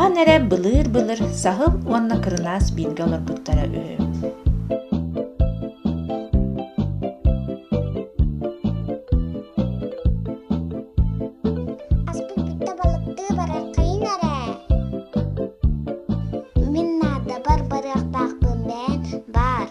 Хаһан эрэ былыыр-былыр саһыл уонна кырынаас бииргэ олорбуттара үһү. Аспыт бүттэ балыктыы барархайын эрэ. Мин наадабар барыахтаахпын бээн баар.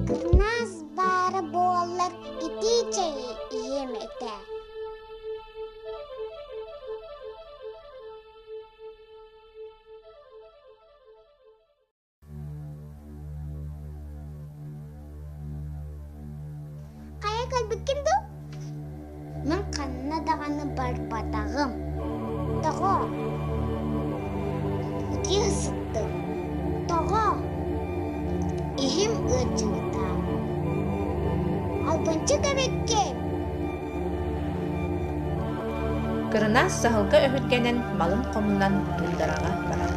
Кырнаас баара буоллар итии чэйи иһиэм этэ. Хайа кэлбиккин дуу? Мин ханна даҕаны барбатаҕым. Тоҕо? Утуйа сыттым. Тоҕо? Иһим ыалдьыбыта. Албынчык эбиккин. Кырынаас саһылга өһүргэнэн малын хомунан туундараҕа барар.